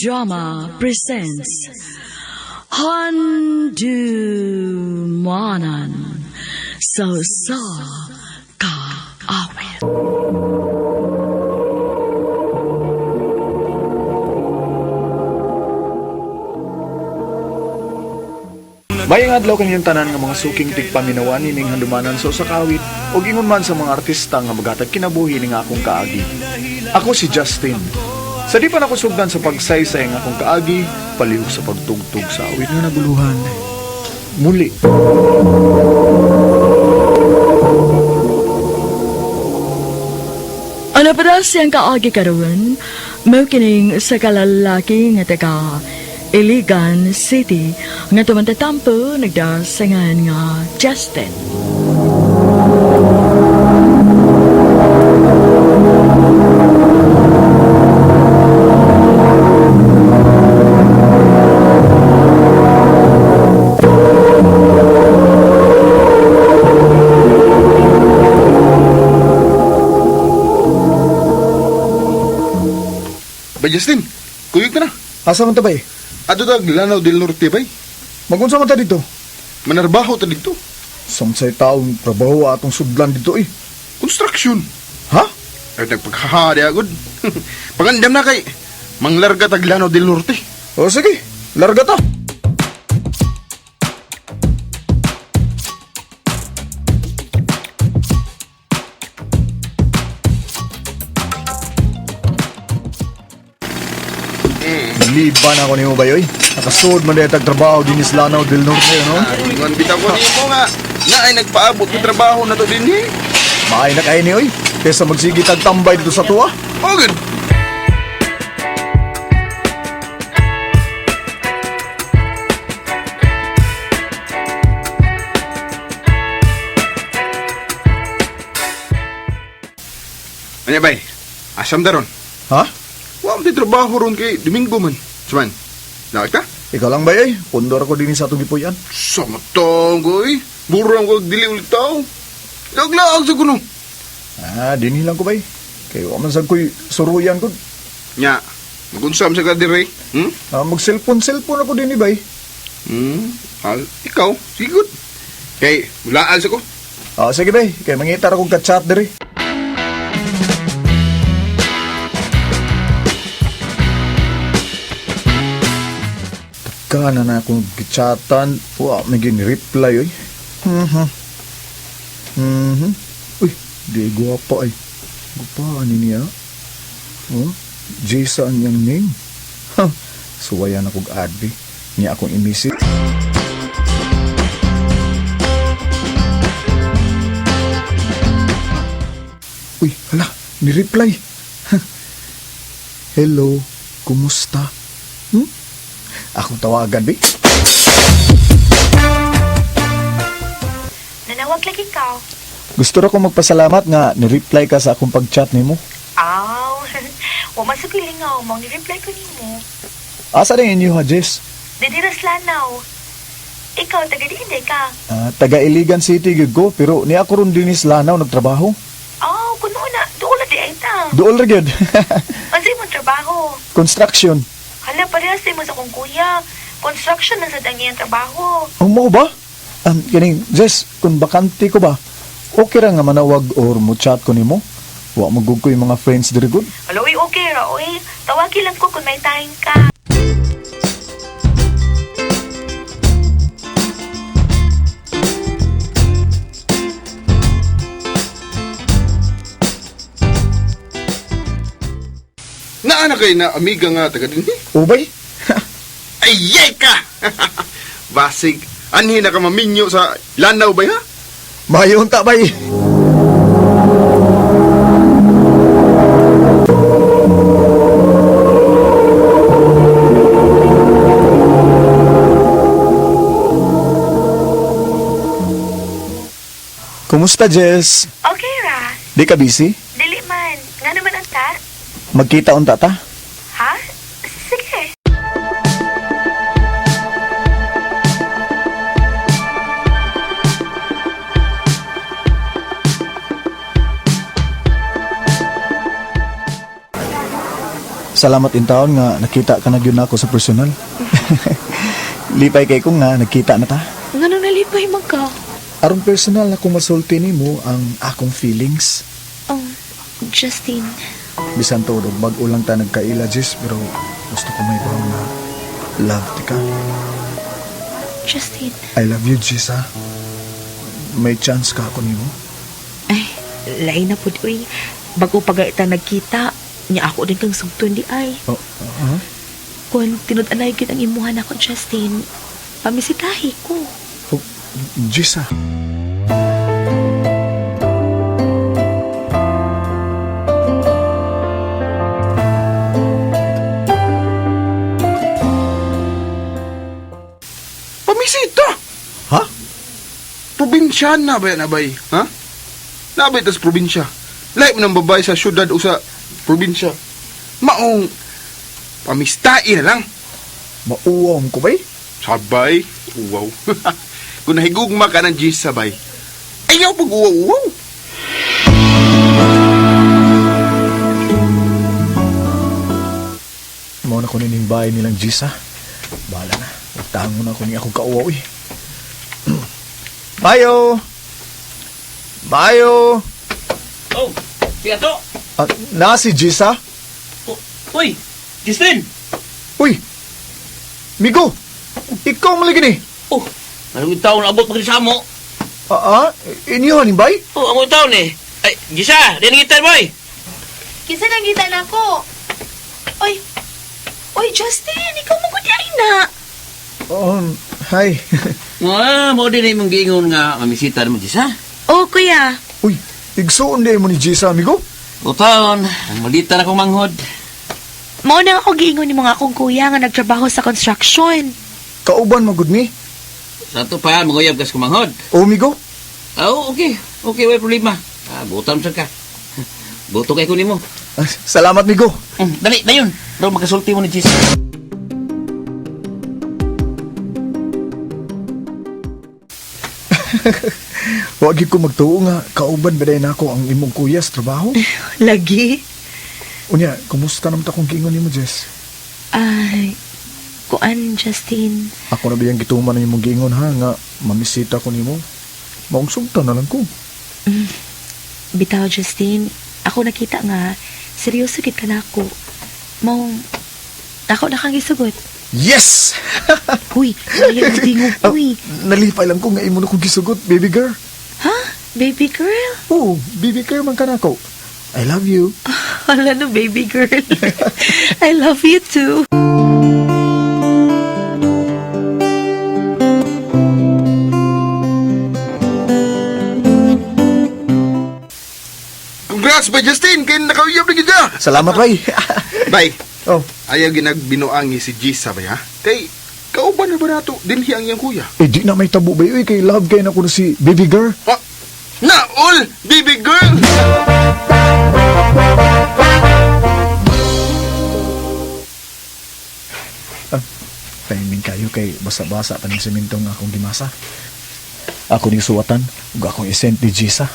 Drama presents Handumanan sa Usa Ka Awit. Mayang adlaw kanyang tanan nga mga suking tigpaminawan ining handumanan sa usa ka awit ug ingon man sa mga artista nga magatag kinabuhi ning akong kaagi. Ako si Justin. Sa di pa nako sugdan sa pagsaysay nga akong kaagi, palihog sa pagtugtog sa awit nga naguluhan. Muli. Ano pa daw siyang kaagi karon? Mao kining sa kalalaki nga taga Iligan City nga tumantatampo nagdasangan nga Justin. Bay Justin, kuyog ka na. Asa man ta bay? Ato tag Lanao del Norte bay. Magunsa man ta dito? Manarbaho ta dito. Samsay taong trabaho atong sudlan dito eh. Construction. Ha? Ay nagpaghahari agad. Pangandam na kay manglarga tag Lanao del Norte. O sige, larga ta. Liban ako nimo bayoy. Nakasuod man dahil trabaho din is Lanao del Norte, no? Ay, ingon bitaw ko nimo nga na ay nagpaabot ng trabaho na to din eh. Maay na kay ni oy. Kaysa magsige tag tambay dito sa tuwa. Oh, good. Anya bay, asam daron. Ha? Wa man trabaho ron kay Domingo man. Suman. Lahat ka? Ikaw lang bayoy. Pundor ako din sa atong gipuy-an. Sa matang ko eh. Burang ko dili ulit tao. Laglaag sa kuno. Ah, dinhi lang ko bay. Kay wa man sad ko'y suruyan ko. Nya, magunsam sa ka dire. Hmm? Ah, mag-cellphone cellphone ako dinhi bay. Hmm? Al, ikaw, sige good. Kay, mulaan sa ko. Ah, sige bay, kay mangita ra kong ka-chat diri. Taka na na akong gichatan. Wa may gin-reply oy. Mhm. Mhm. Uy, di guwapa ay. Guwapa ani niya. Oh, Jaysa ang iyang name. Ha, suwayan akong adbi. Niya akong imisip. Uy, hala, ni-reply. Hello, kumusta? Hmm? Akong tawagan, bi. Nanawag lagi ka. Gusto ra ko magpasalamat nga ni-reply ka sa akong pag-chat nimo. Aw, wa man sa pilingaw, mong ni-reply ko nimo. Asa na inyo ha, Jess? Didiras lanaw. Ikaw, taga di hindi ka. Ah, taga Iligan City gyud ko, pero ni ako ron dinis Lanao nagtrabaho. Aw, kuno na, doon na di ay ta. Duol ra gyud. Unsay mong trabaho? Construction. Hala, parehas din mo sa kong kuya. Construction na sa ang iyang trabaho. Oh, mo ba? Kining, Jess, kung bakante ko ba, okay ra nga manawag or mo chat ko nimo? Wa magug ko yung mga friends diri gud. Hala, uy, okay ra, uy. Tawagi lang ko kung may time ka. Naa na kay na amiga nga taga din eh. Ubay? Ay, yay ka! Basig, anhi na ka maminyo sa Lanao bay ha? Mayon ta bay. Kumusta, Jess? Okay ra. Di ka busy? Dili man. Nga naman ang ta? Magkita unta ta? Ha? Sige. Salamat in taon nga nakita ka na gyud nako sa personal. Lipay kay ko nga nagkita na ta. Ngano nalipay man ka? Aron personal na kung masulti nimo ang akong feelings. Oh, Justin. Bisan tuod og bag-o lang ta nagkaila, Jess, pero gusto ko may bang na love ti ka. Justin. I love you, Jess, ha? May chance ka ako nimo? Ay, lain na pud uy. Bago pa ta nagkita, nya ako din kang sugton di ay. Oh, ah? Kung tinud-anay gyud ang imuha nako, Justin, pamisitahi ko. Oh, Jess, ha? Pamisita! Ha? Probinsya na ba yan, abay? Ha? Nabay tas probinsya. Lahi mo ng babae sa syudad o sa probinsya. Maong pamistain na lang. Mauwang ko bay? Sabay, uwaw. Kung nahigugma ka ng Gis sabay, ayaw pag uwaw-uwaw. Mao na ko nining bahay nilang Jess, ha? Bahala na. Ugtahan mo na ko ni akong kauwaw, eh. Mayo! Mayo! Oh, si Ato. Ah, na si Jess, ha? Oh, uy, Justin. Uy! Migo! Ikaw malagi ni! Oh, anong taon abot pa sa mo? Ah, ah? Inyo, bay? Oh, ang taon eh. Ay, Gisa, dingitan boy. Kinsa nang kita nako? Oy. Oy, Justin, ikaw mo gud ay na. Hi. Ah, mo din imong giingon nga mamisita mo Gisa. Oh, kuya. Uy, igsuon di mo ni Jess, amigo? O taon, ang malita na kong manghod. Mao na ako giingon ni mga akong kuya nga nagtrabaho sa construction. Kauban magud ni. Sa ato pa, manguyab kas kong manghod. O, amigo? Oh, okay. Okay, way problema. Ah, butam sad ka. Buto kay ko nimo. Ah, salamat, migo. Dali, dayon. Daw makasulti mo ni Gisa. Wag gyud ko magtuo nga kauban ba na ako ang imong kuya sa trabaho? Lagi. Unya, kumusta naman ta kung giingon nimo, Jess? Ay, kuan, Justin. Ako na biyang gituman ang imong giingon ha nga mamisita ko nimo. Maong sugtan na lang ko. Bitaw, Justin. Ako nakita nga, seryoso gid ka na ako. Maong, ako na kang gisugot. Yes! Huy, ayaw mo tingog, Ah, uy. nalipay lang ko nga imo na kong gisugot, baby girl. Ha? Baby girl? Oo, baby girl man ka na ako. I love you. Hala no, baby girl. I love you too. Congrats bay Justin, kay nakauyab na gid ka. Salamat, bay. Bay, Oh, ayaw ginagbinuangi si Gis sabay ha. Kay kauban na ba nato dinhi ang iyang kuya? eh di na may tabo bay. Uy, kay love kay na ko na si baby girl. Ah, naol, baby girl. Timing kayo kay basa-basa pa ng simento nga akong gimasa. Ako ning suwatan ug akong isend ni Jisa.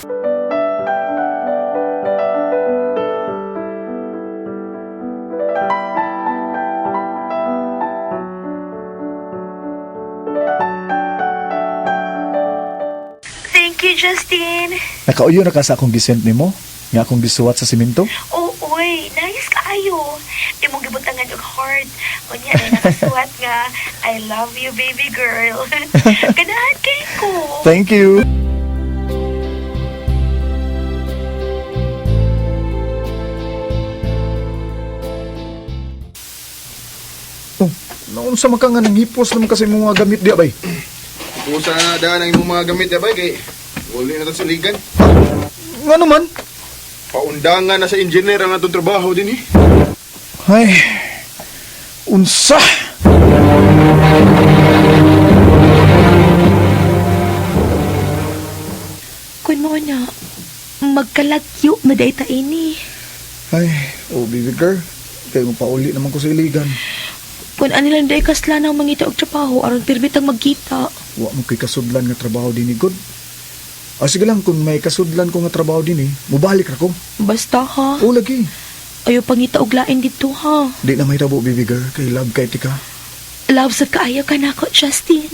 Thank you, Justin. Nakauyo na ka sa akong gisend nimo nga akong gisuwat sa simento. Oo, oy, nice kaayo. Imong gibutangan og heart. Unya na nakasuwat nga, I love you, baby girl. Ganahan kay ko. Thank you. Oh, naunsa man ka nga nanghipos naman kasi imong mga gamit diya bay. Usa na daan ang imong mga gamit ya bay kay uli na ta sa ligan. Nga naman? Paundangan na sa engineer ang atong trabaho din eh. Ay, unsa? Kun mo na, magkalagyo na day ta ini. Ay, oh baby girl, kay mo pauli naman ko sa iligan. Kun ani lang day kasla nang mangita og trabaho aron pirbitang magkita. Wa mo kay kasudlan nga trabaho dinhi good. Ah, sige lang, kung may kasudlan ko nga trabaho dinhi, mubalik ra ko. Basta ha. O lagi. Ayaw pangita og lain dito ha. Di na mahitabo, baby girl. Kay love kay tika. Love sa kaayo ka nako, Justin.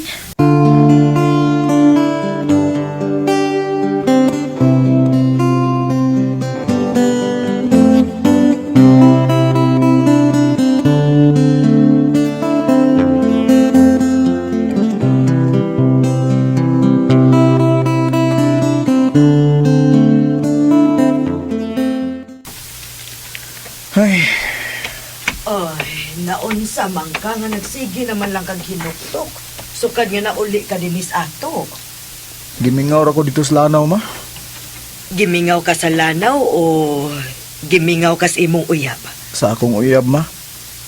Ay, Ay, naunsa man ka nga nagsige naman lang kag hinuktok. Sukad nga nauli ka dinis ato. Gimingaw ra ko dito sa Lanao, ma. Gimingaw ka sa lanaw o gimingaw ka sa imong uyab? Sa akong uyab, ma.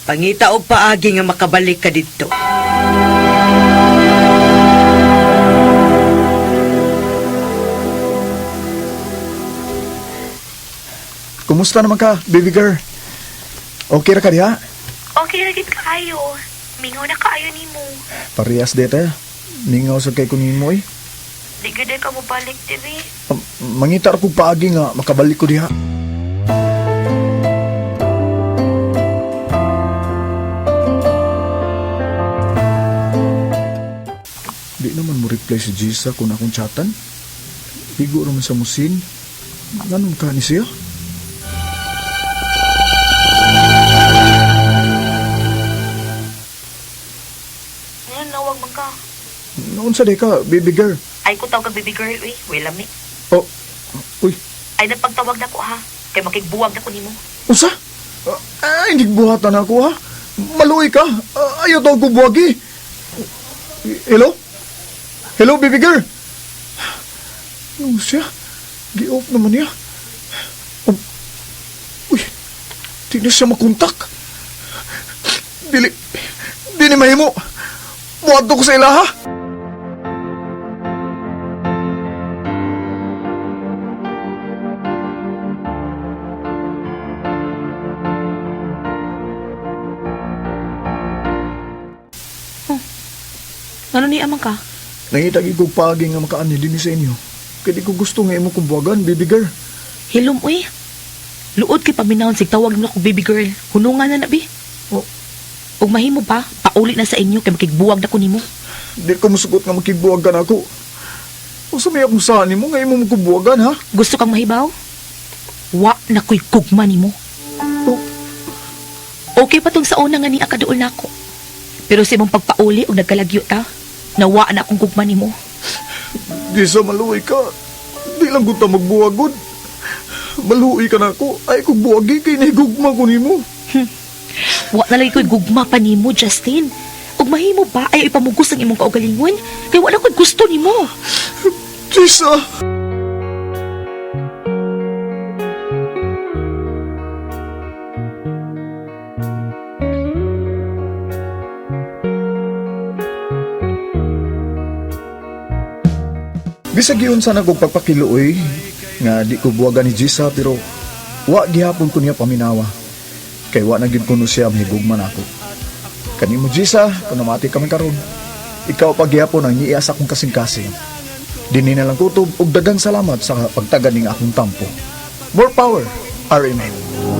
Pangita og paagi nga makabalik ka didto. Kumusta naman ka, baby girl? Okay ra ka diha? Okay ra gid kaayo. Mingaw na kaayo nimo. Parehas dito. Mingaw sa kay kunin mo eh. Di gid ka mo balik diri. Mangita ra kog paagi nga makabalik ko diha. Di naman mo reply si Gisa kung akong chatan. Higo raman sa musin. Ganun ka ni siya? Ngayon nawag man ka. Noon sa di ka, baby girl. Ay ko tawag kag baby girl uy. Wala mi. Oh, uy, Ay nagpagtawag na ko ha. Kay makigbuwag na ko nimo. Usa? Ay, hindi buhatan ako ha. Maluoy ka. Ayaw tawag ko buwagi. Hello? Hello, baby girl? Ano siya? Gi-off naman niya. Uy, di na siya makontak. Dili, di ni mahimo. Buhato ko sa ilaha. Ano ni amang ka? Nangita gyud kog paagi nga makaani dinhi sa inyo. Kay di ko gusto nga imo kong buwagan, baby girl. Hilom uy. Luod kay paminawon sig tawag mo ko baby girl. Hunungan na na bi. Oh. Ug mahimo pa, pauli na sa inyo kay makigbuwag na ko nimo. Di ko musugot nga makigbuwag ka na ako. Usa may akong saan nimo nga imo mo buwagan ha? Gusto kang mahibaw? Wa na ko'y gugma nimo. Oh. Okay pa tong sa una nga ni akaduol nako. Pero sa imong pagpauli og nagkalagyo ta, nawa na akong gugma nimo. Di sa maluoy ka. Di lang gud ta magbuwagod. Maluoy ka na ako. Ay kog buwagi kay nahigugma ko nimo. Wa na lagi ko'y gugma pa nimo, Justin. Ug mahimo ba ay ipamugos ang imong kaugalingon? Kay wala ko'y gusto nimo. Jisa! Bisag yun sana kong pagpakiluoy nga di ko buwagan ni Jisa pero wa gihapon ko niya paminawa. Kay wa na gid kuno siya mahigugma nako. Kanimo Jisa, kung namati kami karon. Ikaw pa gihapon ang niiya sa akong kasing-kasing. Dinhi na lang kutob ug daghang salamat sa pagtagan ning akong tampo. More power, RMN.